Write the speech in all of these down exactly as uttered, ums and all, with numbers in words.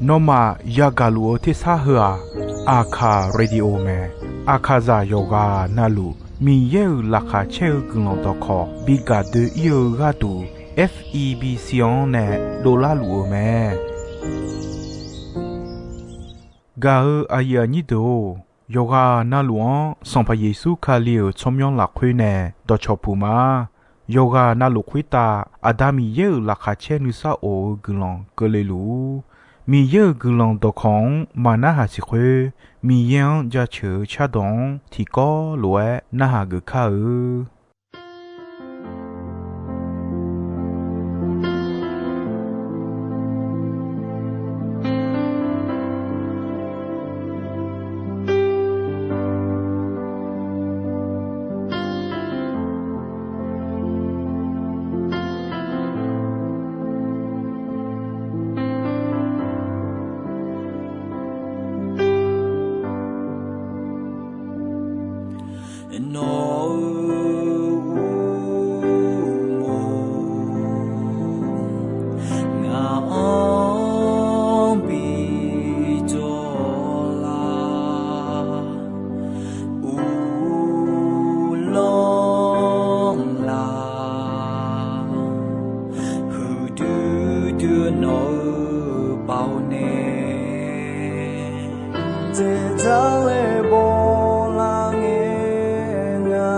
Nawmaf yagaq luf-eu tersar heu-aq, Aqkaq Radio mae. Aqkaqzaq yawqghaq navluf Miqyaer-euq laqkhaq caer-eu guiqlanq dawqkawq bi gaq doe-ir-eu gharduq, F E B C-anr nae dovlar luf-eu mae. Gaq-eu aqyuif aqnyir deuq-or, yawqghaq navluf-anr Sanqpaq Yeqsur Kali-euq tsawrmyanr lafkhoer nae dawqcawq puq ma. Yawqghaq navluf khoertav Aqda Miqyaer-euq laqkhaq caer nuisar of-eu guiqlanq keuvle luf-ur. Miqyaer-euq guiqlanq dawqkawq-anr maqnarhaq siq khoer, Miqyaer-anr jaceuq-eu cardawq-anr tiqkawv lof-aer narhaq geuf kar-eu. Nawq-euq uqmov ngaq-anr bi jawr lar, uvlanr laf, huiqdui dui nawq-eu baoq nae, dzaeqdzaq laer bawlar ngae nga.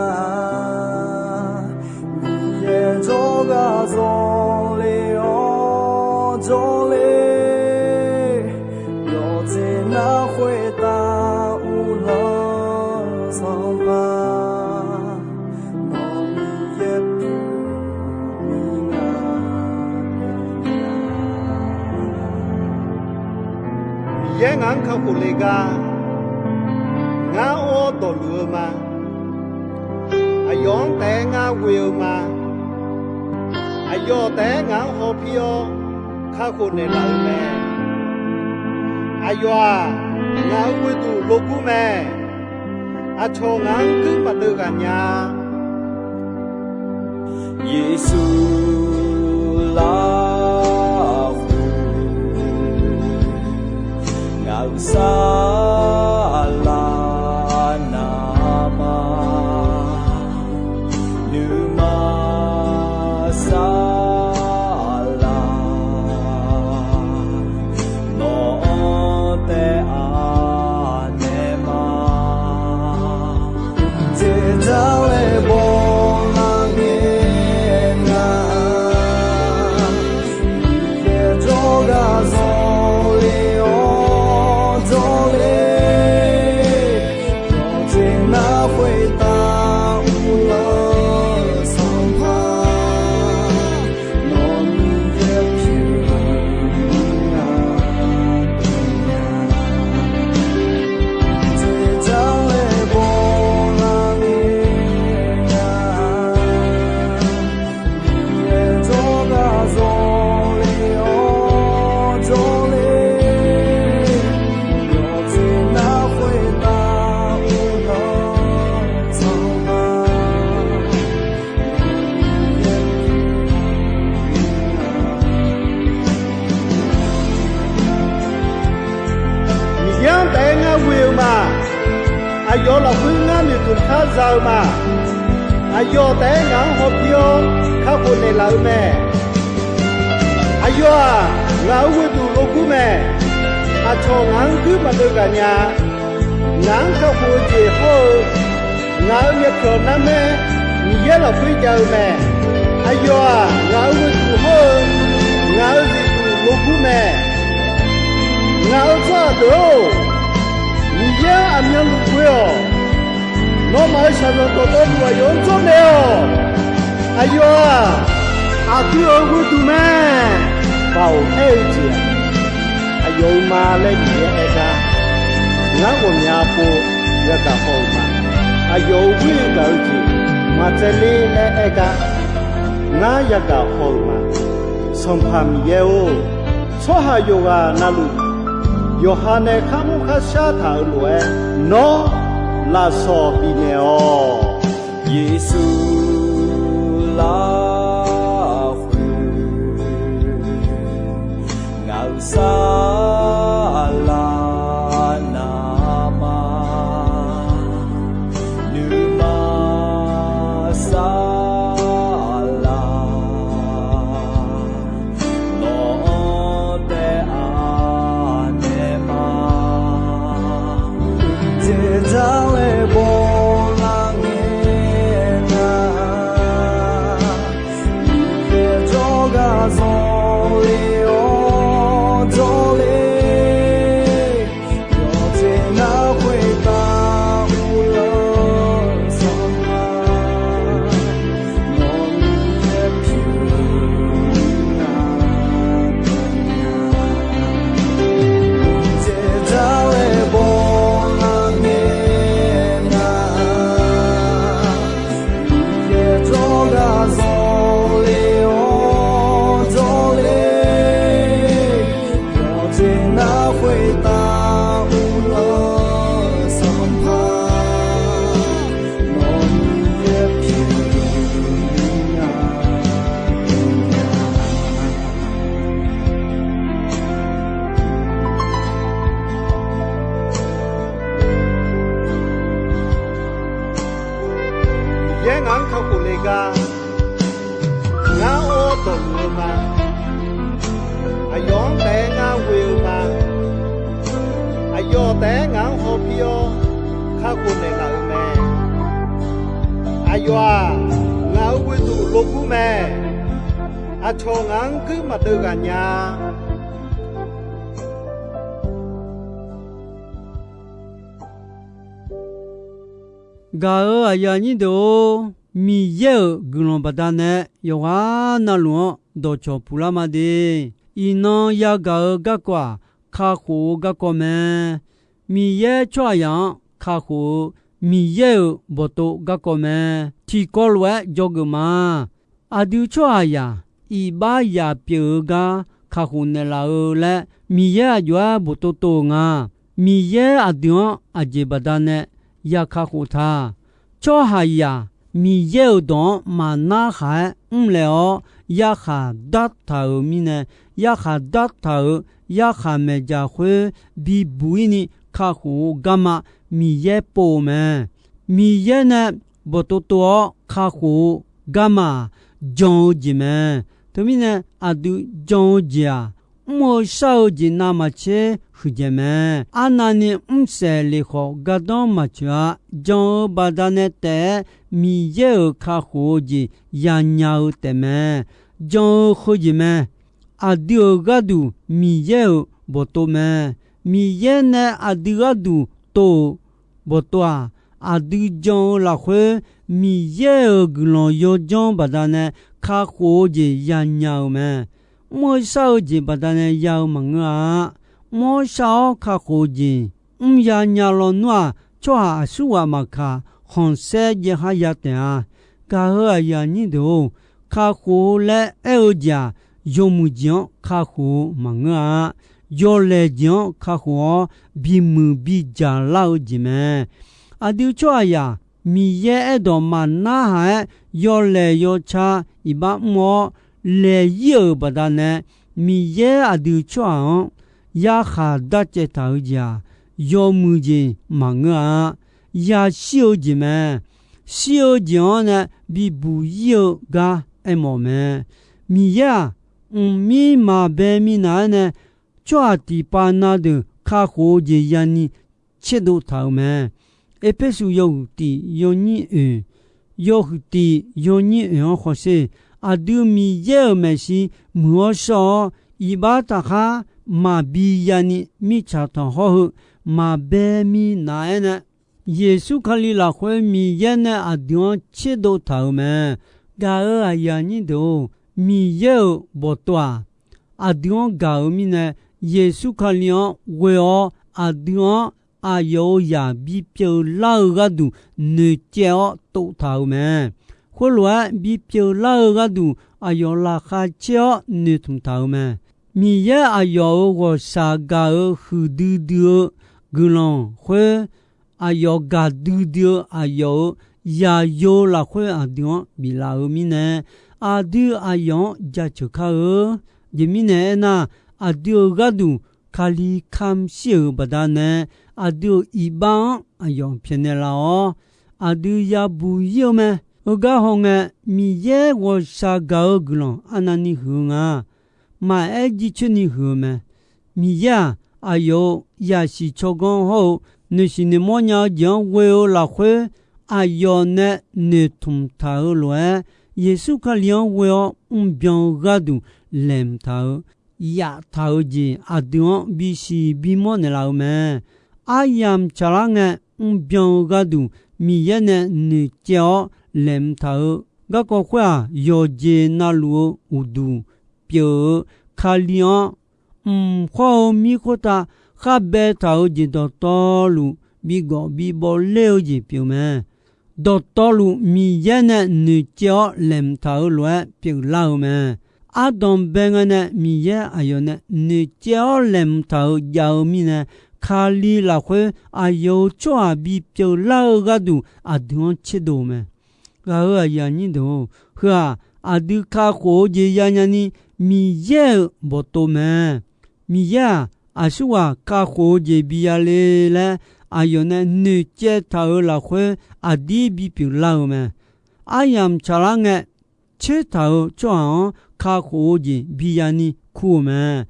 Miqyaer jawrgar zawle-awr jawrle, yawqjeq nar khoertav uvlanr-eu Sanqpaq, nawq Miqyaer pyeuf-eu nga. Miqyaer ngaq-anr kakhof le gar, ngar or dawqluf-eu ma. Aqyawf-anr taef-aer ngar ghoe-eu ma. Aqyawf taef-aer ngaq-anr hawpir-awr kakhof naeqlaf-eu mae. Aqyawf-aq, ngaq-euq ghoeduq logur mae. Aqcawq ngaq-anr guir maqdeuv ghaq nya-a. Yeqsur lafkhoer ngaq-euq saflar navmaqma, nuima saflar nawq-anr taef-a naeq ma. Dzaeqdzaq laer bawlar ngae nga, Miqyaer jawrgar zawle-awr jawrle, yawqjeq nar khoertav uvlanr-eu Sanqpaq, nawq Miqyaer pyeuf-eu nga. Dzaeqdzaq laer bawlar ngae nga, Miqyaer jawrgar zawle-awr jawrle, yawqjeq nar khoertav uvlanr-eu Sanqpaq, Miqyaer-anr taef-aer ngar ghoe-eu ma. Aqyawf lafkhoer ngar noeqtmq kar za-eu ma. Aqyawf taef-aer ngaq-anr hawpir-awr kakhof naeqlaf-eu mae. Aqyawf-aq, ngaq-euq ghoeduq logur mae. Aqcawq ngaq-anr guir maqdeuv ghaq nya-a. Ngaq-anr kakhof-eu jeq hawr-eu, ngaq-euq myavpyawq narmaer Miqyaer lafkhoer jav-eu mae. Aqyawf-aq, ngaq-euq ghoeduq hawr-eu, ngaq-euq zifduq logur mae. Ngaq-euq tsawrhaq deuq-or, Miqyaer-anr aqmyanluf ghoe-awq. Nawmaf-euq shaqzanq dawqtawvluf aqyawf-anr jawrnaeq-awq. Aqyawf-aq, aqdui-euq ghoeduq mae. Baoq aer-eu jeq-aq, aqyawf-euq ma laer Miqyaer aer gar, ngar ghawqmya pov yagaq haw-euq ma. Aqyawf-euq ghoer gaq-eu jeq maqtsaevler laer aer gar, ngar yagaq haw-euq ma. Sanqpaq Miqyaer-or, tsawrhaq yawqghaq navluf yawqha nae kharmr kharshar taq-euq lof-aer, nawr lafsawq bifnaeq-awq. Yeqsur lafkhoer Saqlaq navmaqnuima saqlaq, nawq-anr taef-a naeq ma. Teqdar laer bawlar ngae nar, Miqyaer jawrgar zanqler-awr dawrler, yawqjeq nar khoertav uvlanr sanqpaq, nawq-anr yaer pyeuf nar, Miqyaer jawrgar zanqler-awr dawrler, yawqjeq nar khoertav uvlanr sanqpaq, nawq-anr yaer pyeuf nar, Miqyaer jawrgar zanqler-awr dawrler, Miqyaer jawrgar zanqler-awr dawrler, yawqjeq nar khoertav uvlanr sanqpaq, nawq-anr yaer pyeuf nar, Miqyaer Miqyaer ngaq-anr kakhof le gar, ngar or-awr dawqluf-eu ma. Aqyawf-anr taef-aer ngar ghoe-eu ma. Aqyawf taef-aer ngaq-anr hawpir-awr kakhof naeqlaf-euq mae. Aqyawf-aq, ngaq-euq ghoeduq logur mae. Aqcawq ngaq-anr guir maqdeuv ghaq nya-a. Gaq-euq aqyuif aqnyir deuq-or, Miqyaer-euq guiqlanq baqdanae yawqghaq navluf-anr dawqcawq puq lar ma de. Iqnan yagaq-eu garkawv-aq, kakhof-eu garkawv mae. Miqyaer tsawrhaqzaq-anr kakhof-eu Miqyaer-euq bawqtov garkawv mae. Tiqkawv lof-aer dzawgeuf ma. Aqdui tsawrhaqzaq iqbax yaf pyeuf-eu gar kakhof naeqlaf-eu laer Miqyaer aqjox-aer boftof tov-euq nga. Miqyaer aqdui-anr aqjeq baqdanae ya kakhof ta. Tsawrhaqzaq Miqyaer-euq dawq-anr maqnar khaq-aer mrlaeq-awr yarkhaq dartaq-euq mirnae, yarkhaq dartaq-euq yarkhaq maeqdzaq khoer bibuq-ir ni kakhof-eu garma Miqyaer pov-eu mae. Miqyaer nae bawqtov tov-awr kakhof-eu garma-aq, jan-eu jeq mae. Teumirnae aqdui jan-eu jeq-aq, mr-eu shar-eu jeq navmaqtser huiqdzaeq mae. Arnavni mrsaef lef khawf gardanr maqtsoeq-a. Jan-eu baqdanae taef-aer Miqyaer-euq kakhof-eu jeq yanya-eu taefmae. Jan-eu heujeq mae. Aqdui-euq gharduq Miqyaer-euq bawqtov mae. Miqyaer nae aqdui gharduq tov-euq bawqtov-aq, aqdui jan-eu lafkhoer Miqyaer-euq guiqlanq yawdzanr baqdanae kakhof-eu jeq yanya-euq mae. Mr-eu shar-eu jeq baqdanae ya-eu maqngeur-a. Mr-awr shar-awr kakhof-eu jeq mrya nya lawnmr-aq, tsawrhaq aqsurghaq maqkaq, khanqsaer jaev khar ya taef-a. Gaq-euq aqyuif aqnyir deuq-or, kakhof-eu laer aer-eu jeq-aq, yawmuiq jeq-anr kakhof-eu maqngeur-a. Yawlaeq jeq-anr kakhof-awr bimuiq bidzaq lar-eu jeq mae. Aqdui tsawrhaqzaq Miqyaer aerdawq maqnar haq-aer yawlaeq yawca iqbax mr-awr laeq-ir-euq baqdanae, Miqyaer aqdui tsawrhaq-anr yarkhaq darcaev taq-eu jeq-aq, yawmuiq jeq maqngeur-a. Yashir-eu jeq mae. Shir-eu jeq-anr nae bibuq-ir-eu gar aermawf mae. Miqyaer-aq, mqmir maqbae minav-aer nae tsawrhaq tiqpav na deuq kakhof-eu jeq yani tserdov taq-euq mae. Erpersu yawhuiq tiq yawnyir oeq, yawhuiq tiq yawnyir oeq-anr khawsher, aqdui Miqyaer-euq maeqshi muiq-awr shawr-awr, iqbax taqkhar maqbi yani mirtsaq tanqkhawr heu maqbae minav-aer nae, Yeqsur Kali lafkhoer Miqyaer nae aqdui-anr tserdov taq-euq mae. Gaq-euq aqyuif aqnyir deuq-or, Miqyaer-euq bawqtov-aq, aqdui-anr gaq-euq mirnae, Yeqsur Kali-anr ghoe-awr aqdui-anr aqyawf-euq zaq bipyeuf lar-eu gharduq noeqcaev-awr tov taq-euq mae. Khoerlof-aer bipyeuf lar-eu gharduq aqyawf laqkhaq caer-awr noeqtmq taq-euq mae. Miqyaer aqyawf-euq ghawqshaq gaq-euq huiqdui dui-eu guiqlanq khoer, aqyawf gaqdui dui-eu aqyawf-euq zaqyo lafkhoer aqdui-anr biflaf-eu mirnae, aqdui aqyawf-anr jaceuq kar-eu. Aqjeq mirnae aernar, aqdui-euq gharduq Kali kamq shir-euq baqdanae, aqdui-euq iqbax-anr aqyawf pyaeqnaeq laf-awr, aqdui yabuq ir-eu mae. Heugar hawngae, Miqyaer ghawqshaq gaq-eu guiqlanq arnavni huiq-eu nga. Maqaer jircoer ni huiq-eu mae. Miqyaer-aq, aqyawf-euq zaqsiq tsawrganr hawr-eu noeqsiq noeqmawr nya-eu jeq-anr ghoe-eu lafkhoer, aqyawf nae noeqtmq taq-euq lof-aer, Yeqsur Kali-anr ghoe-awr mrbyan-eu gharduq laeqhmq taq-euq, yaftaq-euq jeq aqdui-anr bisiq bimawr naeqlaf-eu mae. Aryamq tsaqlar ngae, mrbyan-eu gharduq Miqyaer nae noeqcaev-awr laeqhmq taq-euq garkawv khoer-aq, yawqjeq navluf-eu uqduq pyeuf-eu Kali-anr, mq khawr-eu mir khoertav khar baetaq-euq jeq dawqtawvluf bigawf bibawv ler-eu jeq pyeuf mae. Dawqtawvluf Miqyaer nae noeqcaev-awr laeqhmq taq-euq lof-aer pyeuflar-eu mae. Ardanq bae ngae nae Miqyaer aqyawf nae noeqcaev-awr laeqhmq taq-euq jav-eu mirnae, Kali lafkhoer aqyawf-euq tsawrhaq bipyeuf lar-eu gharduq aqdui-anr tserdov-eu mae. Ghaq-euq aqyuif aqnyir deuq-or, heu-aq, aqdui kakhof-eu jeq yanya ni Miqyaer-euq bawqtov mae. Miqyaer-aq, aqsurghaq kakhof-eu jeq biya le laer aqyawf nae noeqcaev taq-euq lafkhoer aqdir bipyeuf lar-eu mae. Aryamq tsaqlar ngae, tsertaq-euq tsawrhaq-anr kakhof-eu jeq biya ni kur-eu mae.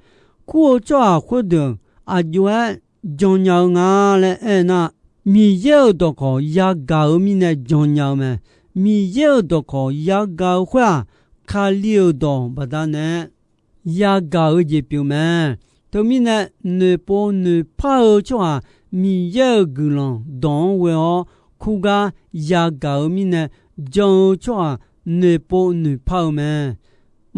Kur-eu tsawrhaq khoerdeuq aqjox-aer jannya-eu nga laer aernar, Miqyaer-euq dawqkawq yagaq-eu mirnae jannya-eu mae. Miqyaer-euq dawqkawq yagaq-eu khoer-aq, Kali-euq dawq baqdanae yagaq-eu jeq pyeuf mae. Teumirnae, noeqpov noeqpar-eu tsawrhaq Miqyaer-euq guiqlanq dawq-anr ghoe-awr kurgar yagaq-eu mirnae, jan-eu tsawrhaq noeqpov noeqpar-eu mae.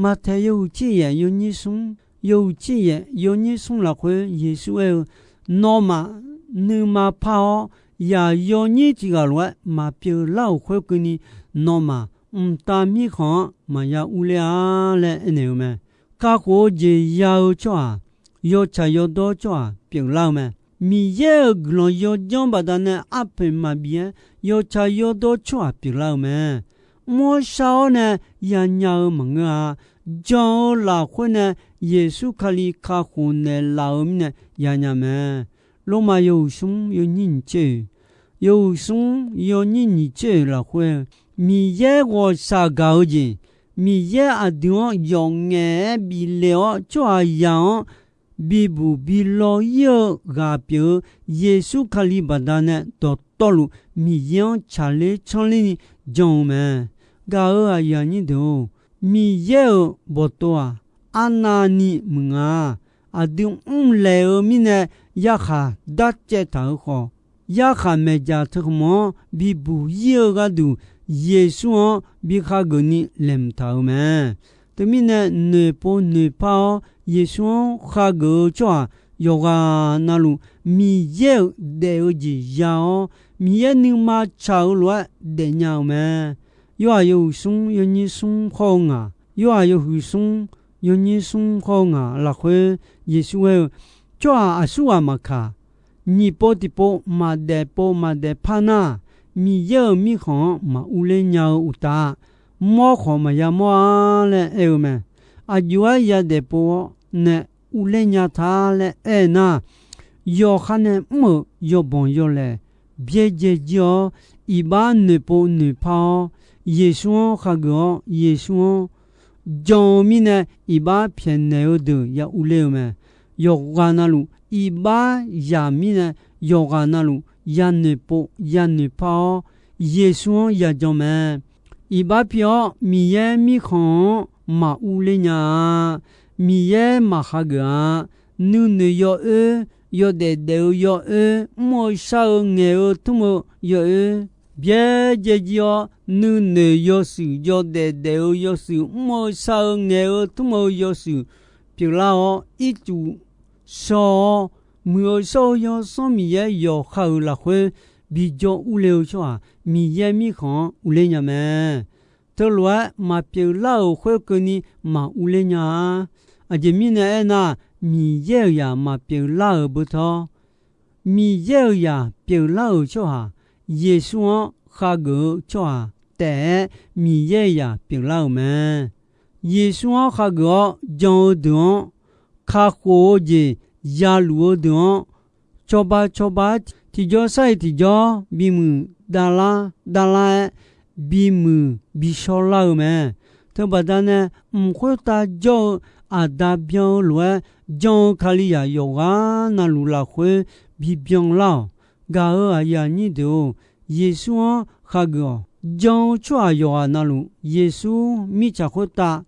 Maqtaeq yawhuiq tser yaef yawnyir smr, yawhuiq tser yaef yawnyir smr lafkhoer Yeqsur aer-eu, Nawmaf nuima par-awr, yaq yawnyir tiq ghaq lof-aer maqpyeuf lar-euq khoerkeuvni, nawmaf mqtav mirkhanq-anr maqya urler-a laer aernaeq-eu mae. Kakhof-eu jeq ya-eu tsawrhaq, yawtsaq yawdawr tsawrhaq pyeuflar-eu mae. Miqyaer-euq guiqlanq yawdzanr baqdanae arpoeq maqbif-aer yawtsaq yawdawr tsawrhaq pyeuflar-eu mae. Mr-awr shar-awr nae yanya-eu maqngeur-a. Jan-eu lafkhoer nae Yeqsur Kali kakhof naeqlaf-eu mirnae yanya mae. Lormav yawhuiq smr yawnyir nyiq tser-oe, yawhuiq smr yawnyir nyiq tser-oe lafkhoer, Miqyaer ghawqshaq gaq-eu jeq, Miqyaer aqdui-anr yawf ngaef-aer bif le-awr tsawrhaqzaq-anr bibuq bi law ir-eu ghaq pyeuf-eu Yeqsur Kali baqdanae dawqtawvluf Miqyaer-anr tsaqler tsanrler ni jan-eu mae. Gaq-euq aqyuif aqnyir deuq-or, Miqyaer-euq bawqtov-aq, arnavni muiq nga. Aqdui mrlaeq-eu mirnae yarkhaq darcaev taq-eu khawf, yarkhaq maeqdzaq teukhmq-anr bibuq ir-eu gharduq, Yeqsur-anr bi khageuf ni laeqhmq taq-eu mae. Teumirnae noeqpov noeqpar-awr Yeqsur-anr khageuf-eu tsawrhaq yawqghaq navluf Miqyaer-euq daef-eu jeq ya-awr, Miqyaer nuima tsaq-eu lof-aer daefnya-eu mae. Yorhaq yawhuiq smr yawnyir smr khawr-eu ngaq, Yorhaq yawhuiq smr yawnyir smr khawr-eu ngaq lafkhoer Yeqsur aer-eu, Tsawrhaq aqsurghaq maqkaq, nyiq pov tiqpov maqdaef pov maqdaef par nar, Miqyaer-euq mirkhanq-anr maq urler nya-eu uqtaf, mawr khawf maqya mawr-a laer aer-eu mae. Aqjox-aer yadaef pov-awr nae urler nya ta laer aer nar, yawqha nae mr-euq yawbanq yawlaeq byaerdzae jir-awr, iqbax noeqpov noeqpar-awr, Yeqsur-anr khageuf-awr, Yeqsur-anr jan-eu mirnae iqbax pyaeqnaeq-eu deuq ya urler-eu mae. Yawqghaq navluf iqbax yaq mirnae, yawqghaq navluf yanoeq pov yanoeq par-awr, Yeqsur-anr yajan mae. Iqbax pi-awr Miqyaer mirkhanq-anr maq urler nya-a. Miqyaer maq khageuf-a. Nuinoeq yawoer, yawdaef daef-eu yawoer, mr-eu shar-eu ngaeq-eu tmr-eu yawoer, byaerdzae jir-awr nuinoeq yawshuif, yawdaef daef-eu yawshuif, mr-eu shar-eu ngaeq-eu tmr-eu yawshuif pyeuflar-awr, ircuf shaw-awr, Muiq-eu shawr-eu Yawsanr Miqyaer yawqha-euq lafkhoer bijawr urle-eu tsawrhaq Miqyaer mirkhanq-anr urler nya mae. Teulof-aer maqpyeuf lar-euq khoerkeuvni maq urler nya-a. Aqjeq mirnae aernar, Miqyaer-euq zaq maqpyeuf lar-euq beutawr, Miqyaer-euq zaq pyeuflar-euq tsawrhaq, Yeqsur-anr khageuf-eu tsawrhaq taef-aer Miqyaer-euq zaq pyeuflar-euq mae. Yeqsur-anr khageuf-awr jan-eu deuq-anr kakhof-eu jeq yaluf-eu deuq-anr, cawba cawba-aer tiqjawr sar-iq tiqjawr bimuiq davlar davlar-aer bimuiq bishawrlar-eu mae. Teubaqda nae, mq khoertav jawr-eu Aqda byan-eu lof-aer jan-eu Kalizaq yawqghaq navluf lafkhoer bibyan lar-awq. Gaq-euq aqyuif aqnyir deuq-or, Yeqsur-anr khageuf-awq. Jan-eu tsawrhaq yawqghaq navluf, Yeqsur mirtsaq khoertav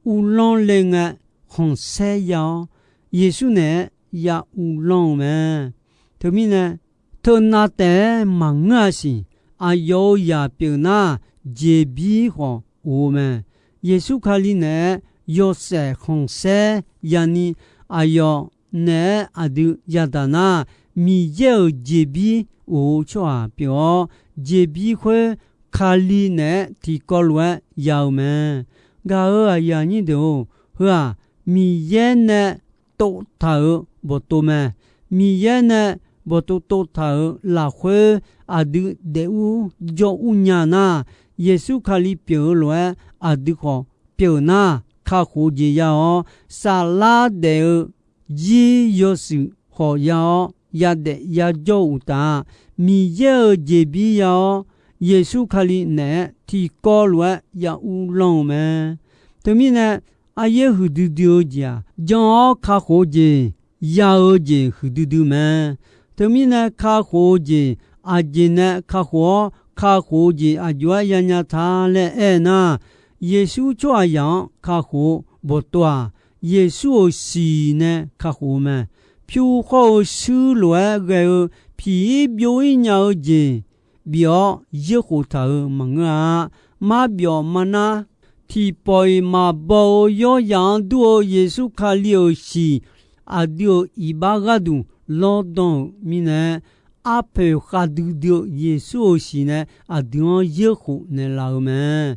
uvlanr le ngae, khanqsaer ya-awr, Yeqsur naeq-aer ya uvlanr-eu mae. Teumirnae, teunav taef-aer maqngeur-a siq. Aqyawf-euq zaq pyeuf nar, jeqbir khawf of-eu mae. Yeqsur Kali naeq-aer yawshaef khanqsaer yani, aqyawf naeq-aer aqdui yadaq nar, Miqyaer-euq jeqbir of-eu tsawrhaq pyeuf-awr, jeqbir khoer Kali naeq-aer tiqkawv lof-aer ya-eu mae. Gaq-euq aqyuif aqnyir deuq-or, heu-aq, Miqyaer nae tovtaq-euq bawqtov mae. Miqyaer nae bawqtov tovtaq-euq lafkhoer aqdui daef ur jawr ur nya nar, Yeqsur Kali pyeuf-eu lof-aer aqdui khawf pyeuf nar, kakhof-eu jeq ya-awr, saflar daef-eu jir yawshuif khawf ya-awr, yadaef yajawr-eu uqtaf-a, Miqyaer-euq jeqbir ya-awr, Yeqsur Kali naeq-aer tiqkawv lof-aer ya uvlanr-eu mae. Teumirnae, aryaer huiqdui dui-eu jeq-aq, jan-awr kakhof-eu jeq, ya-eu jeq huiqdui dui mae. Teumirnae kakhof-eu jeq, aqjeq nae kakhof-awr, kakhof-eu jeq aqjox-aer yanya ta laer aer nar, Yeqsur tsawrhaqzaq-anr kakhof-eu bawqtov-aq, Yeqsur-euq siq nae kakhof-eu mae. Pyur khawr-eu shuir lof-aer ghae-eu piq-ir byov-ir nya-eu jeq bif-awr, yeurkhof taq-euq maqngeur-a. Marbyawf marnar, tiqpawf-iq maqbaw-eu yawryaq-anr dur-eu Yeqsur Kali-euq siq, aqdui-euq iqbax gharduq lawrdan-euq mirnae, arpoeq khavdui dui-eu Yeqsur-euq siq nae aqdui-anr yeurkhof naeqlaf-euq mae.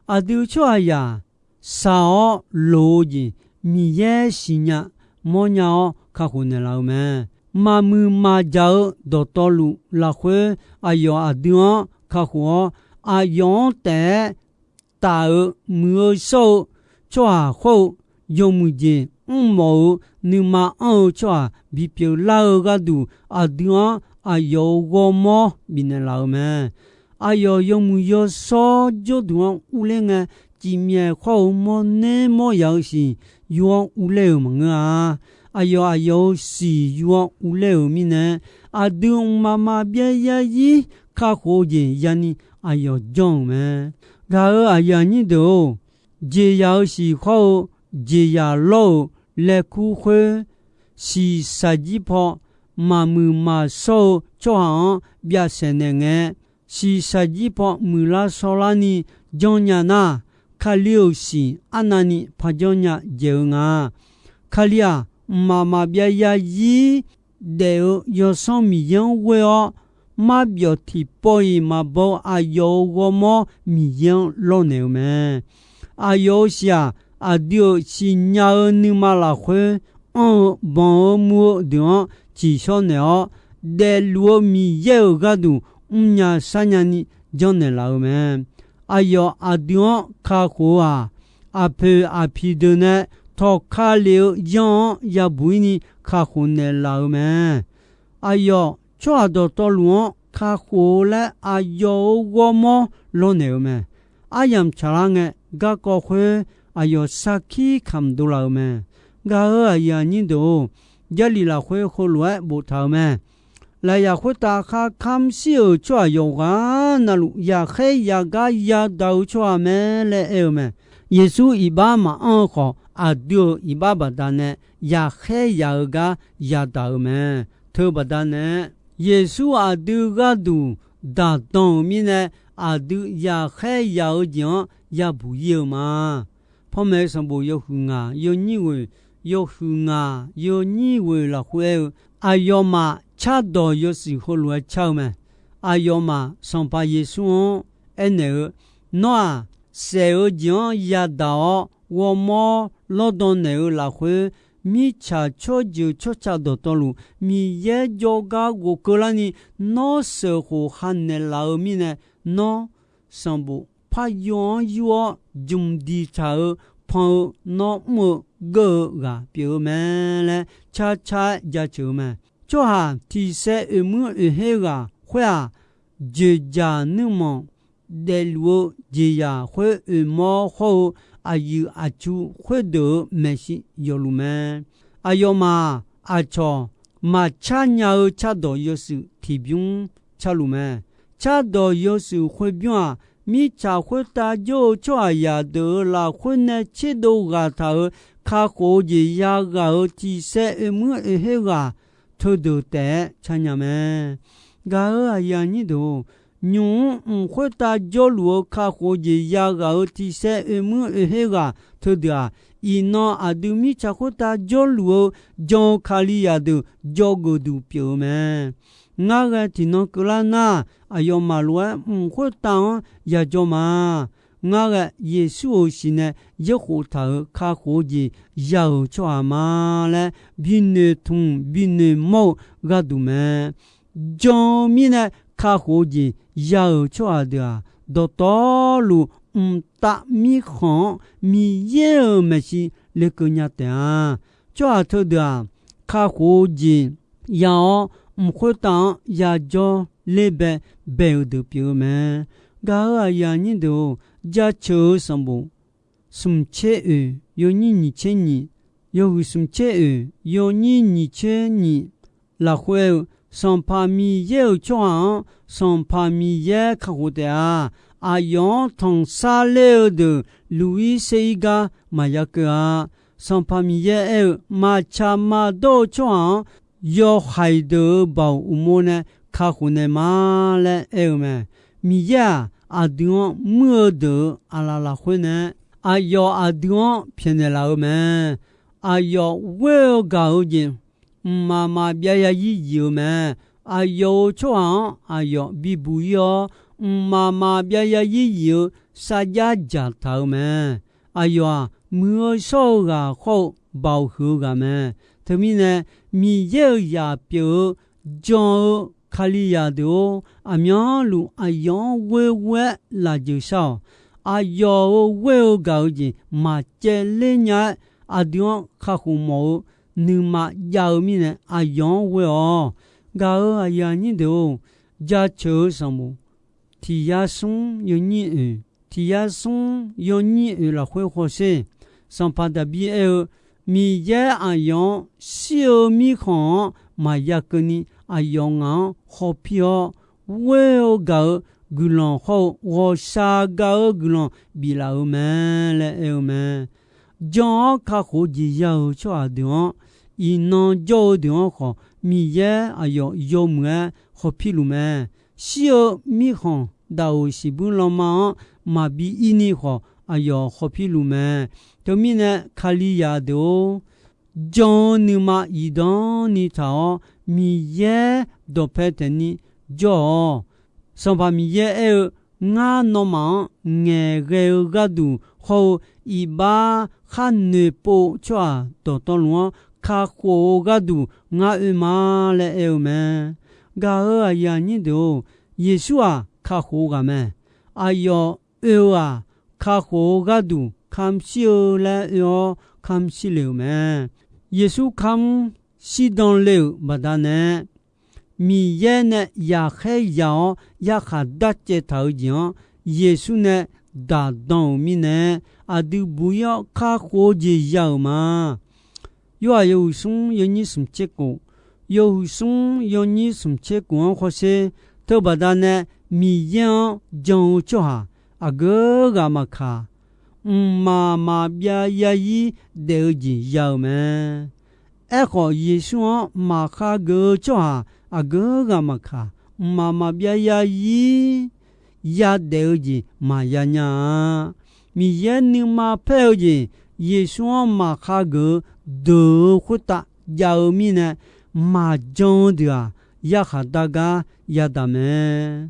Aqdui tsawrhaqzaq shaq-awr loq-eu jeq Miqyaer siqnya mawrnya-awr kakhof naeqlaf-euq mae. Maqmuiq maqjaq-eu dawqtawvluf lafkhoer aqyawf aqdui-anr kakhof-awr, aqyawf-anr taef-aer taf-euq muiq-eu shawr-eu tsawrhaq khawr-eu yawmuiq jeq mrmawf-eu nuima anr-eu tsawrhaq bipyeuf lar-eu gharduq, aqdui-anr aqyawf-euq ghawrmawr bifnaeq laf-euq mae. Aqyawf yawmuiq yawshawr jawrduq-anr urler ngae, cifmyaef khawr-eu mawrner mawr yaf-eu siq yur-anr urler-euq maqngeur-a. Aqyawf aqyawf-euq siq yur-anr urler-euq mirnae, aqdui mqmaq maqbyav yarzir kakhof-eu jeq yani aqyawf janr-euq mae. Gaq-euq aqyuif aqnyir deuq-or, jeqzaq-euq siq khawr-eu jeqzaq lawr-euq laekur khoer, shiqshaq jir paw maqmuiq maqshawr-eu tsawrhaq-anr byav saeqnaeq ngae, shiqshaq jir paw muiqlar shawrlarni janrnya nar, Kali-euq siq arnavni parjanr nya dzaeq-eu nga. Kali-aq, mqmaq maqbyav yarzir daef-eu Yawsanr Miqyaer-anr ghoer-awr, marbyawf tiqpawf-iq maqbaw-eu aqyawf-euq ghawrmawr Miqyaer-anr lawrnaeq-eu mae. Aqyawf-euq siq-aq, aqdui-euq siqnya-eu nuima lafkhoer anr-eu banq-eu muv-eu deuq-anr tsiqshawr naeq-awr, daefluf-eu Miqyaer-euq gharduq mrnya sharnya ni janrnaeq laf-eu mae. Aqyawf aqdui-anr kakhof-eu-aq, aqpoeq aqpiq deuq nae tawqka lef-eu yanr-anr yabuq-ir ni kakhof naeqlaf-eu mae. Aqyawf tsawrhaq dawqtawvluf-anr kakhof-eu laer aqyawf-euq ghawrmawr lawrnaeq-eu mae. Aryamq tsaqlar ngae, garkawv khoer aqyawf sarkir kamq dovlaf-eu mae. Gaq-euq aqyuif aqnyir deuq-or, Jarlif lafkhoer heulof-aer boftaq-euq mae. Lafyaq khoertav khar kamr shir-euq tsawrhaq yawqghaq navluf yaqkhaer yaqgar yadaq-eu tsawrhaq mae laer aer-eu mae. Yeqsur iqbax maqanr-eu khawf, aqdui-euq iqbax baqdanae yaqkhaer yaq-eu gar yadaq-euq mae. Teubaqdanae, Yeqsur aqdui gharduq daqdan-euq mirnae, aqdui yaqkhaer yaq-eu jeq-anr yabuq-ir-eu ma. Panmaeq-eu sanqbof yawhuiq ngaq yawnyir ghoeq, yawhuiq ngaq yawnyir ghoeq lafkhoer aer-eu, aqyawfmaf cardawq yawshuif heulof-aer car-eu mae. Aqyawfmaf Sanqpaq Yeqsur-anr aernaeq-eu, Nawr-aq, saef-eu jeq-anr yadaq-awr ghawrmawr lawrdan naeq-eu lafkhoer, mirtsaq tsawrjeuq tsawrca dawqtawvluf Miqyaer jawrgar ghofkeuv larni nawr sheuqkhof ha naeqlaf-eu mirnae, nawr sanqbof paryo-anr yur-awr jmq diqtaq-euq pan-eu, nawr mr-eu, geur-eu ghaq pyeuf-eu mae laer carcar-aer jaceuq-eu mae. Tsawrhaq tiqsaev oeq muir oeq her ghaq khoer-aq, dzoeqdzaq nuirmanq daefluf-eu jeqzaq khoer oeqmawr hawr-eu aqyuif aqtsu khoerdeuq-euq maeqshi yawfluf mae. Aqyawfmaf-aq, aqcawq maqcar nya-eu cardawq yawshuif tiqbymr carluf mae. Cardawq yawshuif khoerbymr-aq, mirtsaq khoertav jawr-eu tsawrhaqzaq deuq-euq lafkhoer nae tserdov ghaq taq-euq kakhof-eu jeq yaghaq-euq tiqsaev oeq muir oeq her ghaq teudeuq taef-aer car nya mae. Gaq-euq aqyuif aqnyir deuq-or, nymq-mr mq khoertav jawrluf-eu kakhof-eu jeq yaghaq-euq tiqsaev oeq muir oeq her ghaq teudeuq-aq, iqnan aqdui mirtsaq khoertav jawrluf-eu jan-eu Kalizaq deuq jawrgeuf duq pyeuf-eu mae. Ngar ghae tiqnan keuvlar nar, aqyawfmaf lof-aer mq khoertav-anr yajawr ma. Ngar ghae Yeqsur-euq siq nae yaerkhof taq-euq kakhof-eu jeq ya-euq tsawrhaq ma laer binoeq tmq binoeq mawr-eu gharduq mae. Jan-eu mirnae kakhof-eu jeq ya-euq tsawrhaq deuq-aq, dawqtawvluf mqtav mirkhanq-anr Miqyaer-euq maeqshi lekeuv nya taef-a. Tsawrhaq teudeuq-aq, kakhof-eu jeq ya-awr, mq khoertav-anr yajawr ler bae bae-euq deuq pyeuf-eu mae. Gaq-euq aqyuif aqnyir deuq-or, jaceuq-eu sanqbof smq tser oeq yawnyir nyiq tser nyiq, yawhuiq smq tser oeq yawnyir nyiq tser nyiq lafkhoer-eu, Sanqpaq Miqyaer-euq tsawrhaq-anr Sanqpaq Miqyaer kakhof taef-a. Aqyawf-anr tanqsar ler-eu deuq luq-ir ser-ir gar maqya keuv-a. Sanqpaq Miqyaer aer-eu, maqtsaq maqdawr-eu tsawrhaq-anr yawhaiq deuq-euq baoq uqmov nae kakhof naeq ma laer aer-eu mae. Miqyaer-aq, aqdui-anr muir-eu deuq-euq aqlaf lafkhoer nae, aqyawf aqdui-anr pyaeqnaeq laf-eu mae. Aqyawf ghoer-eu gaq-eu jeq, mqmaq maqbyav yazir zif-eu mae. Aqyawf-euq tsawrhaq-anr aqyawf bibuq ir-awr, mqmaq maqbyav yazir zif-eu sarjax dzaqtaq-eu mae. Aqyawf-aq, muiq-eu shawr-eu ghaq khawr-eu baoq huiq-eu ghaq mae. Teumirnae, Miqyaer-euq zaq pyeuf-eu jan-eu Kalizaq deuq-or, aqmyanluf aqyawf-anr ghoer ghoer-aer laf jeuq shar-awq. Aqyawf-euq ghoer-eu gaq-eu jeq maqcaev ler nya-aer, aqdui-anr kakhof mawf-eu nuima jav-eu mirnae aqyawf-anr ghoer-awq. Gaq-euq aqyuif aqnyir deuq-or, jaceuq-eu sanqbof tiq yar smr yawnyir oeq, tiq yar smr yawnyir oeq lafkhoer hawsher. Sanqpaq Daqbir aer-eu, Miqyaer aqyawf-anr shir-eu mirkhanq-anr maqya keuvni aqyawf ngaq-anr hawpir-awr, ghoer-eu gaq-eu guiqlanq hawr-eu ghawqshaq gaq-eu guiqlanq biflaf-euq mae laer aer-eu mae. Jan-awr kakhof-eu jeq ya-euq tsawrhaq deuq-anr, iqnan jawr-eu deuq-anr khawf, Miqyaer aqyawf yawmuiq-aer hawpirluf mae. Shir-eu mirkhanq daqoq siqbuir lanma-anr maqbi ir ni khawf, aqyawf hawpirluf mae. Teumirnae, Kalizaq deuq-or, jan-eu nuima zifdan ni taq-awr, Miqyaer dawqpae taeqni jawr-awq. Sanqpaq Miqyaer aer-eu, Ngar nawmaf-anr ngaeqghae-eu gharduq hawr-eu iqbax khar noeqpov-eu tsawrhaq dawqtawvluf-anr kakhof-eu gharduq ngar oe ma laer aer-eu mae. Gaq-euq aqyuif aqnyir deuq-or, Yeqsur-aq kakhof-eu ghaq mae. Aqyawf oe-eu-aq, kakhof-eu gharduq kamq shir-eu laer oe-awr kamq shir le-euq mae. Yeqsur kamq shirdan le-euq baqdanae, Miqyaer nae yaqkhaer yaq-awr yarkhaq darcaev taq-eu jeq-anr Yeqsur nae daqdan-euq mirnae, aqdui buq-ir-awr kakhof-eu jeq ya-euq ma. Yorhaq yawhuiq smr yawnyir smq tser kof, yawhuiq smr yawnyir smq tser kof-anr hawsher. Teubaqda nae Miqyaer-anr jan-eu tsawrhaq aqgeu ghaq maqkaq, mqmaq maqbyav yazir daef-eu jeq ya-euq mae. Aerkhawf, Yeqsur-anr maqkhageuf-eu tsawrhaq aqgeu ghaq maqkaq, mqmaq maqbyav yazir yadaef-eu jeq maqya nya-a. Miqyaer nuima paer-eu jeq, Yeqsur-anr maqkhageuf-eu deuq-eu khoertav jav-eu mirnae, maqjan-eu deuq-aq, yarkhaq dar gar yadaq mae.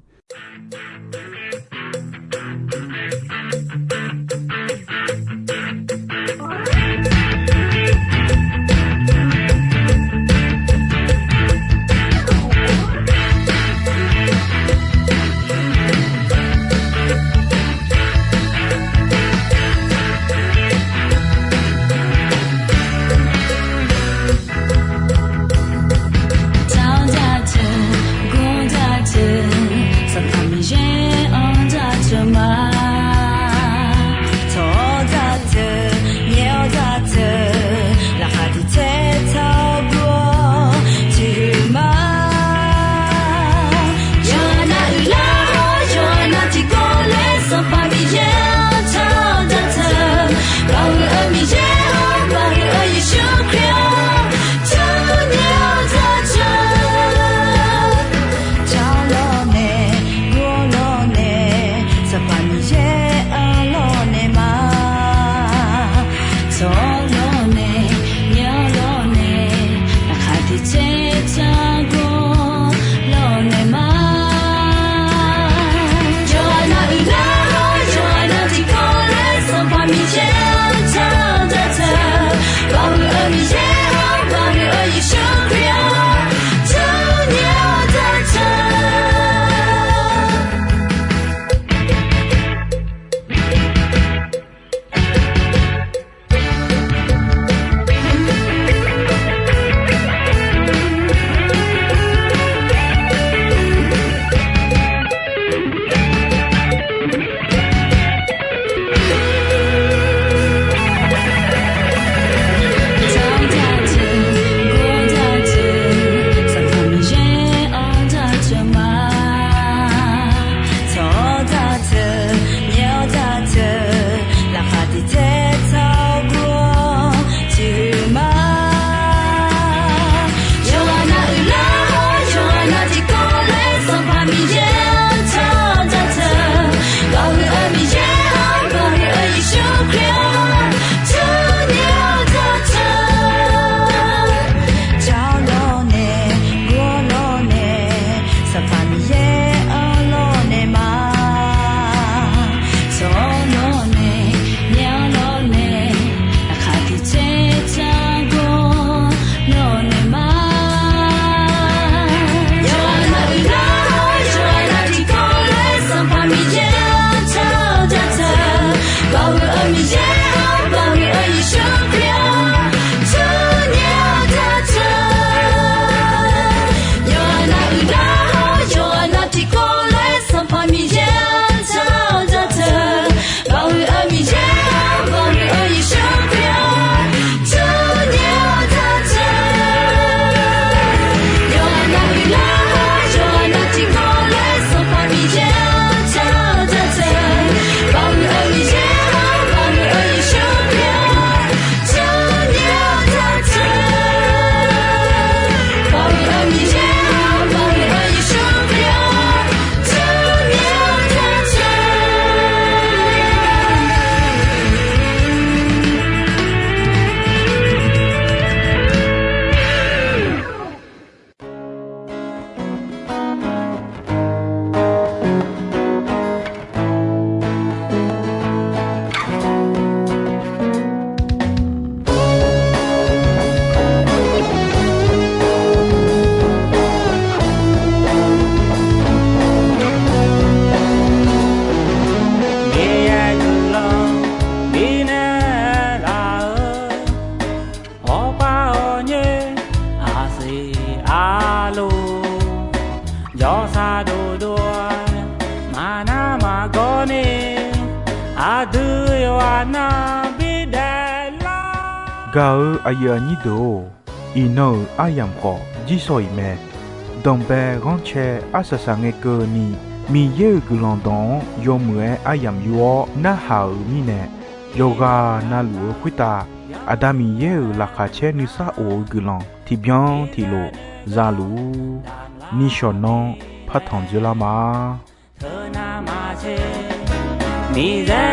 Nyoer aqsiq arluf jawrsar dovdov-aer maqnar maqgawr ni aqdui yawqghaq nar bidaef lar. Gaq-eu aqyuif aqnyir deuq-or, iqnan-euq aryamq khawf jirshaw-iq mae. Danqbae ghanrcae arsaq saqngae keuvni, Miqyaer-euq guiqlanq dawq-anr yawmuiq-aer aryamq yur-awr narhaq-euq mirnae, yawqghaq navluf-eu khoertav Aqda Miqyaer-euq laqkhaq caer nuisar of-eu guiqlanq tiqbyan tiqlof zaluf-ur. Nishawq nanr partanq dzoerlar ma. Miqyaer